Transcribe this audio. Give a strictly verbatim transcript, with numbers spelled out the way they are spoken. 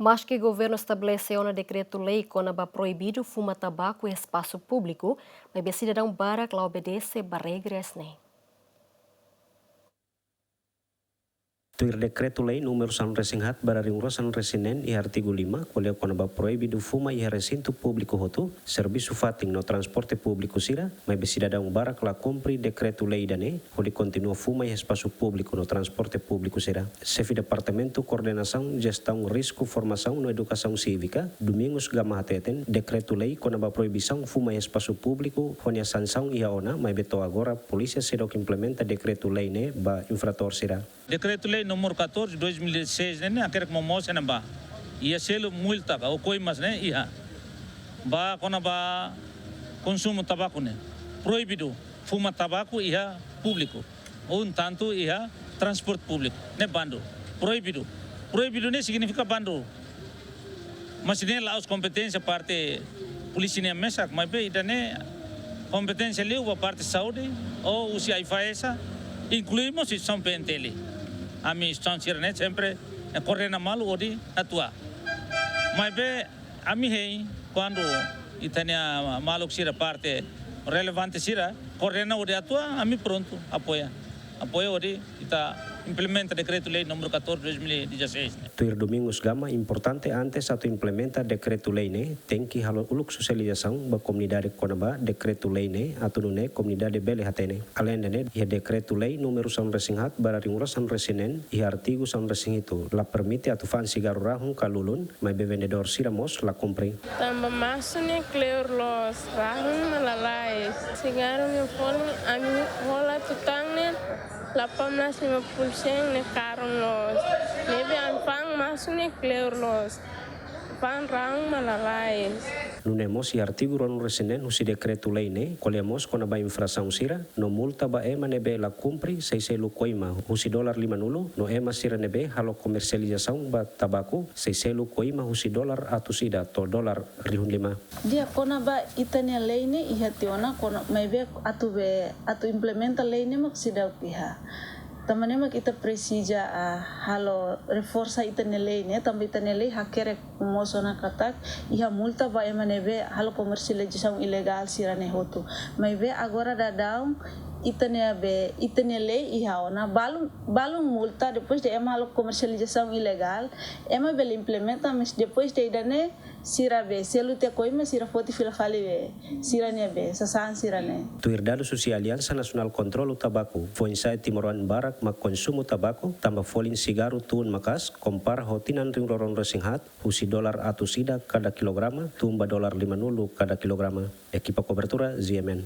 Maske governu estabelese ona dekretu-lei kona-ba proibidu fuma tabaku iha espasu públiku, maibé sidadaun barak la obedese ba regras ne'e. Tuir dekretu-lei númeru sanulu-resin-haat barra rihun rua sanulu-resin-neen iha artigu lima, ko'alia kona-ba proibidu fuma iha resintu públiku hotu, servisu fatin no transporte públiku sira, maibé sidadaun barak la kumpre dekretu-lei ida-ne'e, hodi kontinua fuma iha espasu públiku no transporte públiku sira. Xefe Departamentu Koordenasaun Jestaun Risku Formasaun no Edukasaun Sívika, Domingos Gama hateten, dekretu-lei kona-ba proibisaun fuma iha espasu públiku ho nia sansaun iha ona, maibé to'o agora polísia seidauk implementa dekretu-lei ne'e ba infratór sira. Dekretu-Lei númeru catorze, dois mil e dezasseis ne'e, ne'e hakerek momoos iha ne'ebá. Iha selu multa ka ou koimas ne'e iha. Ba kona-ba konsumu tabaku ne'e. Proibidu fuma tabaku iha públiku. Ou entantu iha transporte públiku. Ne'e bandu. Proibidu. Proibidu ne'e signifika bandu. Mas ne'e la'ós kompeténsia parte polísia nian mesak, maibé ida-ne'e kompeténsia liu ba parte saúde, ou husi AIFAESA, inklui mós instituisaun P N T L. Ami instituisaun sira-ne'e sempre, eh, koordena malu hodi atua. Maibé ami hein, kuandu ita-nia maluk sira parte relevante sira koordena hodi atua, ami prontu apoia. Apoia hodi ita implementa dekretu-lei númeru catorze, dois mil e dezasseis. Tuir Domingos Gama, importante antes atu implementa dekretu-lei ne'e, tenke halo uluk sosializasaun ba komunidade kona-ba dekretu-lei ne'e, atu nune'e komunidade bele hatene. Aleinde ne'e, iha dekretu-lei númeru sanulu-resin-haat barra rihun rua sanulu-resin-neen, iha artigu sanulu-resin-hitu, la permite atu fa'an sigarru rahun ka lulun, maibé vendedór sira mós la kumpre. Tanba masu ne'e kleur loos, rahun mak lalais. Sigarru nia folin ami hola tutan ne'e delapan belas lima puluh sen ne'e karun loos. Ne'ebé ami fa'an masu ne'e kleur loos. Fa'an rahun mak lalais. Nune'e mós iha artigu ruanulu-resin-neen husi dekretu-lei ne'e, ko'alia mós kona-ba infrasaun sira, no multa ba ema ne'ebé la kumpre sei selu koima husi dolar limanulu, no ema sira ne'ebé halo komersializasaun ba tabaku sei selu koima husi dolar atus ida to'o dolar rihun lima. Di'ak, kona-ba ita-nia lei ne'e iha tiha ona, kona maibé atu be, atu implementa lei ne'e mak seidauk iha. Tanba ne'e mak ita presiza, ah, halo reforsa ita-nia lei ne'e, tanba ita-nia lei hakerek momoos ona katak iha multa ba ema ne'ebé halo komersializasaun ilegál sira-ne'e hotu. Maibé agora daudaun ita-nia be, ita-nia lei iha ona, balun, balun multa depois de ema halo komersializasaun ilegál, ema bele implementa, mas depois de ida-ne'e sira be selu tiha koima, sira foti fila fali be sira-nia be sasán sira-ne'e. Tuir dadus husi Aliansa Nasionál Kontrolu Tabaku, foin-sa'e timoroan barak mak konsumu tabaku, tanba folin sigarru tun maka'as, kompara ho tinan rihun rua ruanulu-resin-haat, husi dolar atus ida kada kilograma, tun ba dolar limanulu kada kilograma. Ekipa kobertura, Z M N.